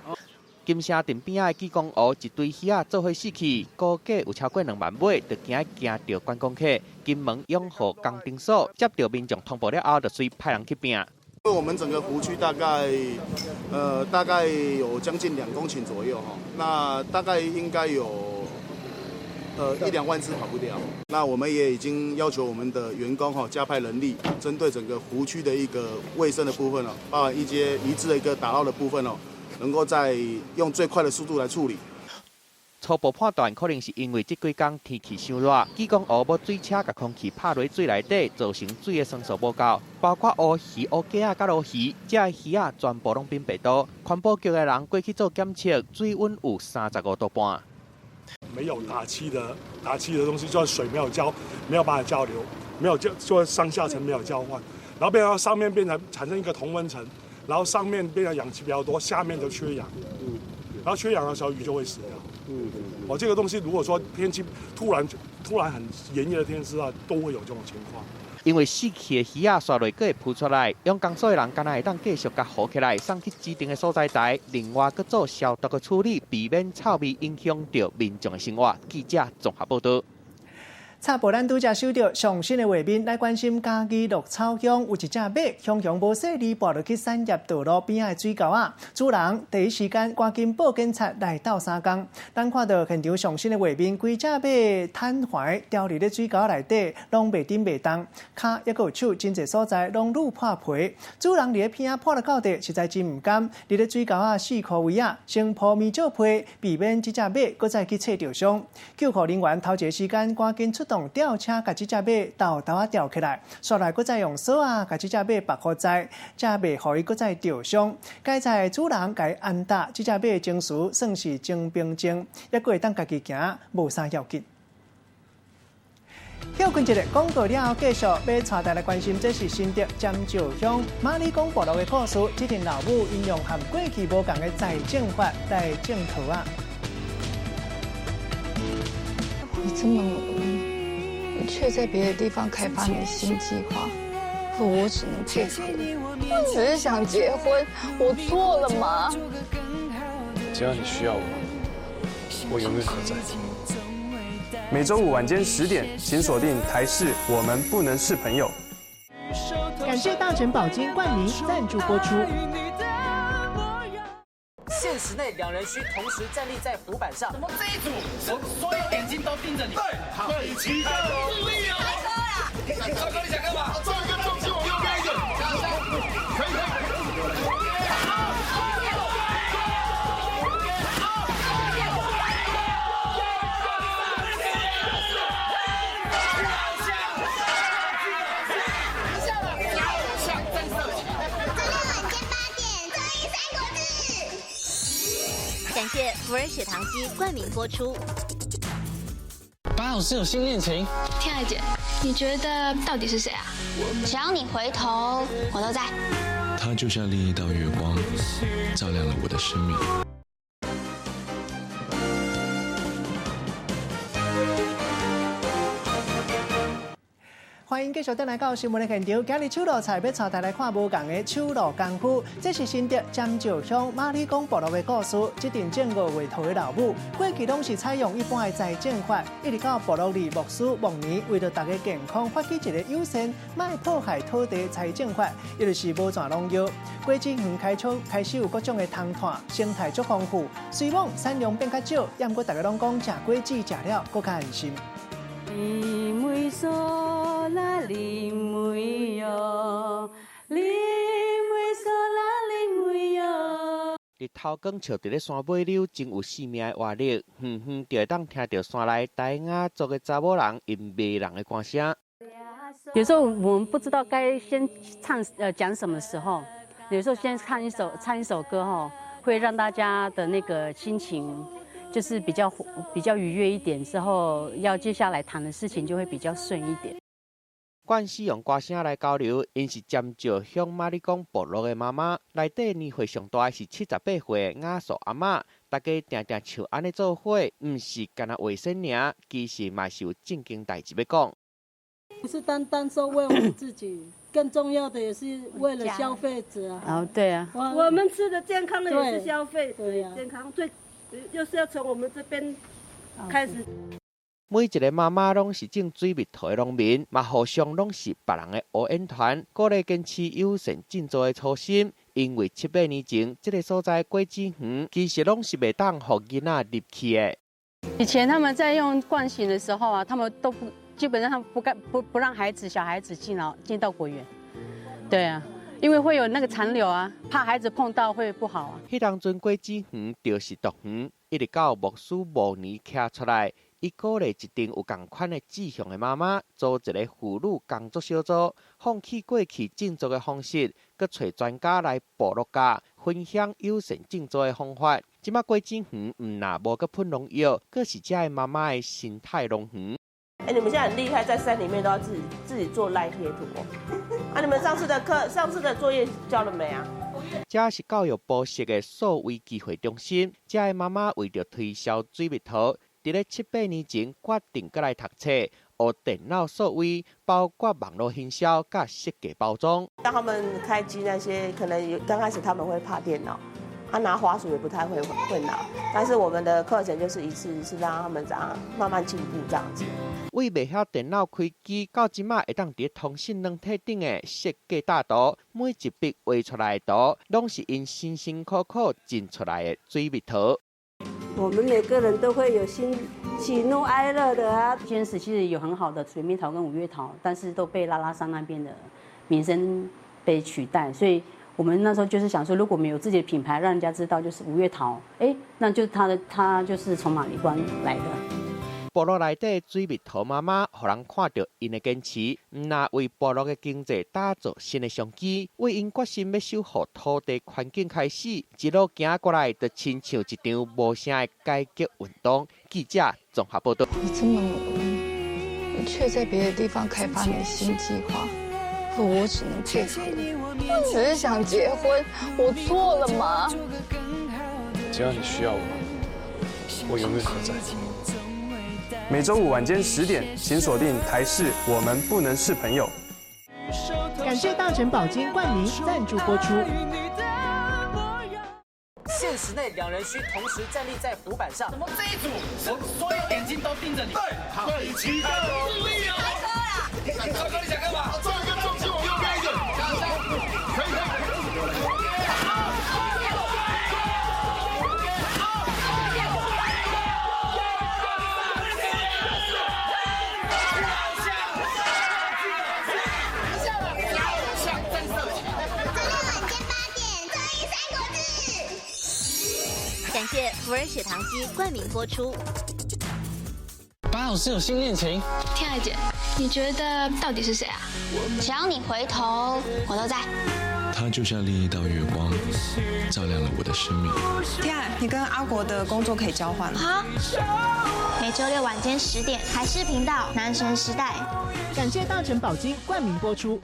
金城镇边仔的济公湖一堆鱼仔做伙死去，估计有超过2万尾，就惊惊著观光客。金门永和工程所接到民众通报了后，就随派人去拼。我们整个湖区大概有将近2公顷左右哈，那大概应该有。1、2万只跑不掉。那我们也已经要求我们的员工哈加派人力，针对整个湖区的一个卫生的部分哦，包含一些鱼只的一个打捞的部分哦，能够在用最快的速度来处理。初步判断，可能是因为这几天天气伤热，济公湖无水车共空气拍落水内底，造成水的酸素无够，包括乌鱼、乌鸡仔、佮鲈鱼，这鱼仔全部拢变白肚。环保局的人过去做检测，水温有35度半。没有打气的东西，就水没有交，没有办法交流，没有就上下层没有交换，然后变成上面变成产生一个同温层，然后上面变成氧气比较多，下面就缺氧，然后缺氧的时候鱼就会死掉。哦，这个东西如果说天气突然很炎热的天气啊，都会有这种情况。因为死去的鱼仔刷落，阁会浮出来，养工所的人敢若会当继续共浮起来，送去指定的所在台，另外阁做消毒的处理，避免臭味影响到民众的生活。记者综合报道。插播咱拄才收到上新的画面，来关心嘉义鹿草乡有一只马，雄雄无细腻跋落去产业道路边仔的水沟仔，主人第一时间赶紧报警察来斗相共。咱看到现场上新的画面，规只马瘫痪掉入咧水沟内底，拢袂振袂动，跤抑阁有手，真济所在拢愈破皮。主人伫咧边仔破了到底，实在真毋甘。伫咧水沟仔四箍围仔，先铺棉草被，避免这只马阁再去切著伤。救护人员头一个时间赶紧出动。吊车共这只马沓沓仔吊起来，煞来阁再用索仔共这只马绑好在，才袂予伊阁再著伤。该在主人共伊安搭，这只马情绪算是真平静，犹阁会当家己行，无啥要紧。休困一下，广告了后，继续欲带大家来关心，这是新竹尖石乡马里公部落的故事。这阵老母𪜶用和过去无仝的栽种法来种桃仔。你这么努力，却在别的地方开发你的新计划，我只能配合。我只是想结婚，我错了吗？只要你需要我，我永远都在。每周五晚间10点，请锁定台视《我们不能是朋友》。感谢大成宝金冠名赞助播出。限时内，两人需同时站立在浮板上。怎么这一组，所有眼睛都盯着你？对，齐动力哦！帅哥，你想干嘛？做一个重心往右边一点，可以可以。感谢福尔血糖机冠名播出。巴老师有新恋情，天爱姐，你觉得到底是谁啊？只要你回头，我都在。他就像另一道月光，照亮了我的生命。欢迎继续转来到新闻的现场。今日手路菜欲带大家来看无仝的手路功夫。这是新竹尖石乡马里公部落的故事。这阵种五月桃的老母，过去拢是采用一般的栽种法，一直到部落里牧师牧年为著大家健康发起一个友善、莫破坏土地栽种法，也就是无湠农药。果子园开始有各种的藤炭，生态足丰富。虽讲产量变较少，也毋过大家拢讲食果子食了阁较安心。林梅索拉林梅哟，林梅索拉林梅哟。日头光照伫咧山尾溜，真有生命的活力。远远就会当听著山内达雅族的查某人𪜶迷人的歌声。有时候我们不知道该先唱讲什么时候，有时候先唱一首歌吼，会让大家的那个心情。就是比较愉悦一点，之后要接下来谈的事情就会比较顺一点。惯使用歌声来交流，𪜶是尖石乡马里公部落的妈妈，内底年岁上大的是78岁的亚素阿嬷。大家定定像按呢做伙，毋是干焦卫生尔，其实嘛是有正经代志欲讲。不是单单说为我们自己，更重要的也是为了消费者啊。哦，对啊。我们吃的健康的也是消费者健康最。就是要从我们这边开始。每一个妈妈拢是种水蜜桃的农民，嘛互相拢是别人的后援团，鼓励坚持友善种作的初心。因为7、8年前，这个所在果子园其实拢是袂当予囡仔入去的。以前他们在用惯行的时候啊，他们都不基本上他们不敢不让小孩子进到果园。对啊。因为会有那个残留啊，怕孩子碰到会不好啊。彼当阵果子园就是毒园，一直到牧师某年徛出来，伊鼓励一定有仝款的志向的妈妈，组一个妇女工作小组，放弃过去种作的方式，阁揣专家来部落教分享友善种作的方法。这马果子园毋若无阁喷农药，阁是遮的妈妈的生态农园。哎，你们现在很厉害，在山里面都要自己做赖贴图哦。啊，你们上次的作业交了没啊？这是教育部设的数位机会中心，这的妈妈为著推销水蜜桃，伫咧7、8年前决定阁来读册，学电脑数位，包括网络行销佮设计包装。当他们开机那些，可能刚开始他们会怕电脑。他拿滑鼠也不太会拿，但是我们的课程就是一次一次让他们这样慢慢进步这样子。为袂晓电脑开机，到这马会当伫通讯软体顶的设计大图，每一笔画出来的图，拢是𪜶辛辛苦苦种出来的水蜜桃。我们每个人都会有喜怒哀乐的啊。坚持其实有很好的水蜜桃跟五月桃，但是都被拉拉山那边的名声被取代，所以。我们那时候就是想说，如果我们有自己的品牌，让人家知道就是五月桃，哎，那就他就是从马里关来的。部落内底水蜜桃妈妈，予人看著𪜶的坚持，毋若为部落的经济打造新的商机，为𪜶决心欲守护土地环境开始，一路行过来，就亲像一场无声的改革运动。记者综合报道。你这么努力，却在别的地方开发你的新计划。我只能配合，我只是想结婚，我错了吗？只要你需要我，我永远都在。每周五晚间10点，请锁定台视《我们不能是朋友》。感谢大成宝金冠名赞助播出。限时内，两人需同时站立在浮板上。怎么这一组，所有眼睛都盯着你？对，齐动力哦！帅哥，你想干嘛？做一个重心往右边。福尔血糖机冠名播出。巴老师有新恋情，天爱姐，你觉得到底是谁啊？只要你回头，我都在。他就像另一道月光，照亮了我的生命。天爱，你跟阿国的工作可以交换吗？好，每周六晚间10点，台视频道《男神时代》。感谢大成宝金冠名播出。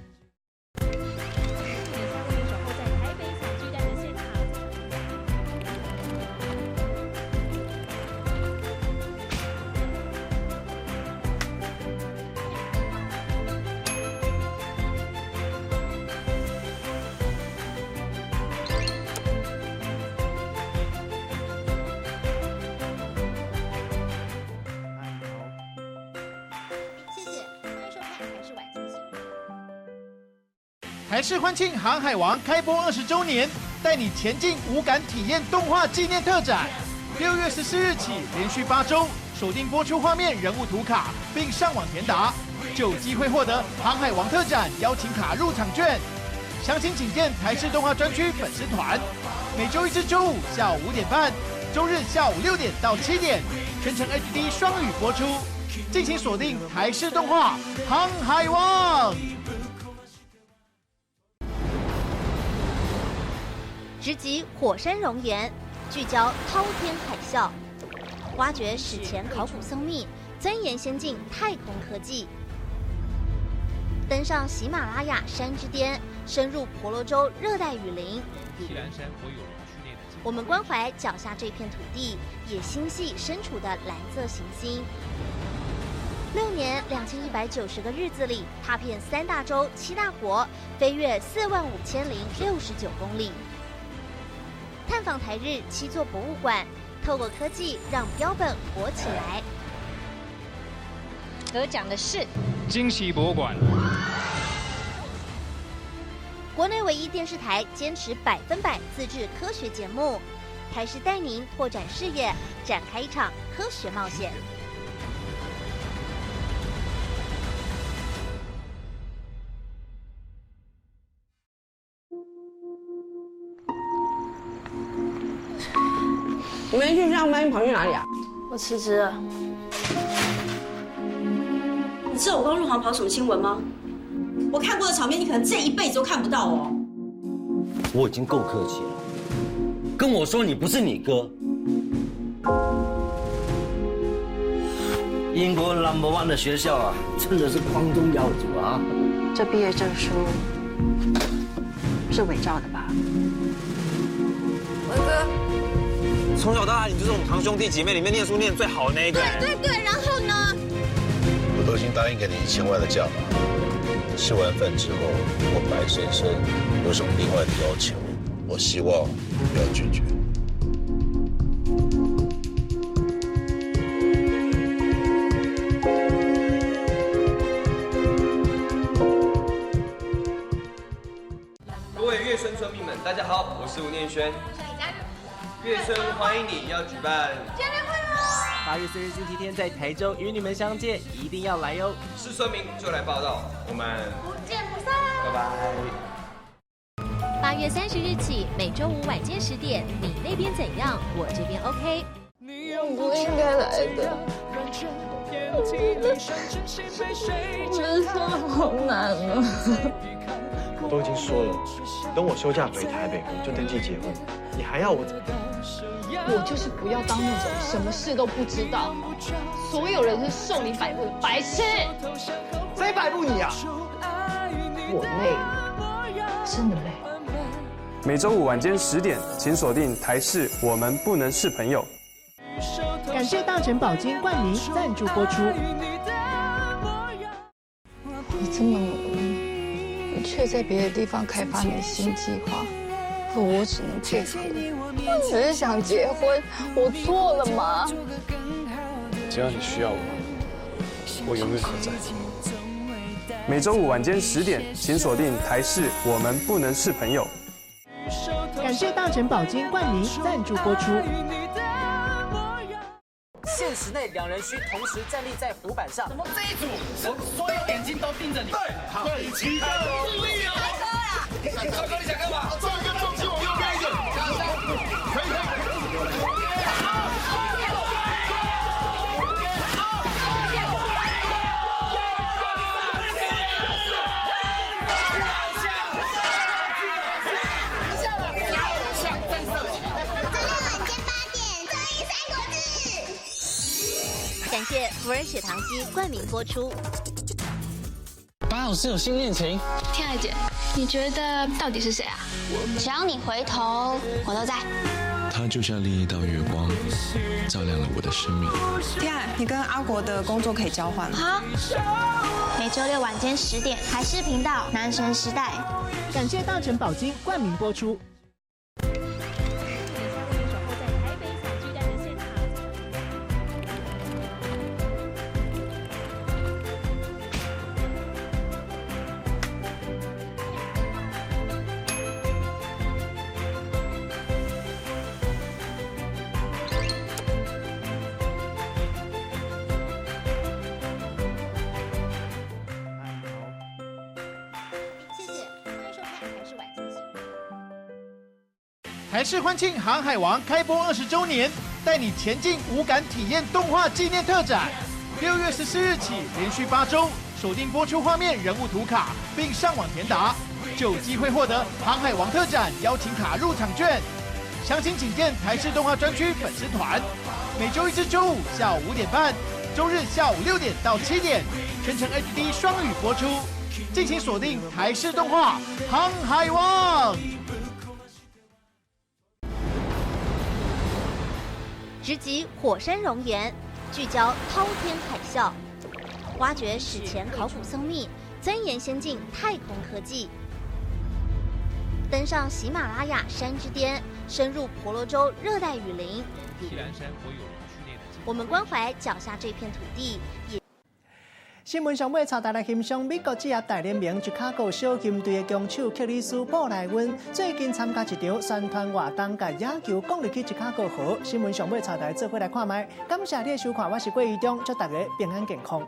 台视欢庆《航海王》开播20周年，带你前进五感体验动画纪念特展。6月14日起，连续8周锁定播出画面人物图卡，并上网填答，就有机会获得《航海王》特展邀请卡入场券。详情请见台视动画专区粉丝团。每周一至周五下午5点半，周日下午6点到7点，全程 HD 双语播出。敬请锁定台视动画《航海王》。直击火山熔岩，聚焦滔天海啸，挖掘史前考古僧秘，钻研先进太空科技，登上喜马拉雅山之巅，深入婆罗洲热带雨林。我们关怀脚下这片土地，也心系身处的蓝色行星。6年2190个日子里，踏遍3大洲7大国，飞越45069公里。探访台日7座博物馆，透过科技让标本活起来。得奖的是惊喜博物馆。国内唯一电视台坚持100%自制科学节目，台视带您拓展视野，展开一场科学冒险。你们去上班，你跑去哪里啊？我辞职了。你知道我刚入行跑什么新闻吗？我看过的场面，你可能这一辈子都看不到哦。我已经够客气了，跟我说你不是你哥。英国 number one 的学校啊，真的是光宗耀祖啊。这毕业证书是伪造的吧？文哥。从小到大，你就是我们堂兄弟姐妹里面念书念最好的那一个。对对对，然后呢？我都已经答应给你1000万的价码，吃完饭之后，如果白先生有什么另外的要求，我希望不要拒绝。各位月村村民们，大家好，我是吴念轩。月村欢迎你，要举办见面会喽！8月4日星期天在台中与你们相见，一定要来哟！是村民就来报道，我们不见不散，拜拜。8月30日起，每周五晚间10点，你那边怎样，我这边 OK。我不应该来的，人生好难啊！我都已经说了，等我休假回台北，我们就登记结婚。你还要我怎么样？我就是不要当那种什么事都不知道，所有人是受你摆布的白痴。谁摆布你啊？我累了，真的累。每周五晚间10点，请锁定台视《我们不能是朋友》。感谢大成宝金冠名赞助播出。你这么努力，却在别的地方开发你的新计划。可我只能配合。我只是想结婚，我错了吗？只要你需要我，我永远都在。每周五晚间10点，请锁定台视《我们不能是朋友》。感谢大成宝金冠名赞助播出。限时内，两人需同时站立在浮板上。怎么这一组，所有眼睛都盯着你？对，齐动！开哥啦！帅哥，你想干嘛？帅哥，重心往右边一点。可以可以。感谢福尔血糖机冠名播出。巴老师有新恋情。天爱姐，你觉得到底是谁啊？只要你回头，我都在。他就像另一道月光，照亮了我的生命。天爱，你跟阿国的工作可以交换吗？好。每周六晚间10点，台视频道《男神时代》。感谢大成宝金冠名播出。台视欢庆《航海王》开播20周年，带你前进五感体验动画纪念特展。6月14日起，连续8周锁定播出画面人物图卡，并上网填答，就有机会获得《航海王》特展邀请卡入场券。详情请见台视动画专区粉丝团。每周一至周五下午5点半，周日下午6点到7点，全程 HD 双语播出。敬请锁定台视动画《航海王》。直击火山熔岩，聚焦滔天海啸，挖掘史前考古僧秘，钻研先进太空科技，登上喜马拉雅山之巅，深入婆罗洲热带雨林。我们关怀脚下这片土地，也。新闻上尾，带大家来欣赏美国职业大联盟芝加哥小熊队的攻手克里斯布莱恩最近参加一场宣传活动，共野球讲入去芝加哥河。新闻上尾，带大家做伙来看觅。感谢你的收看，我是郭怡中，祝大家平安健康。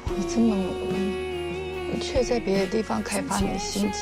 我这么努力，却在别的地方开发你的心机。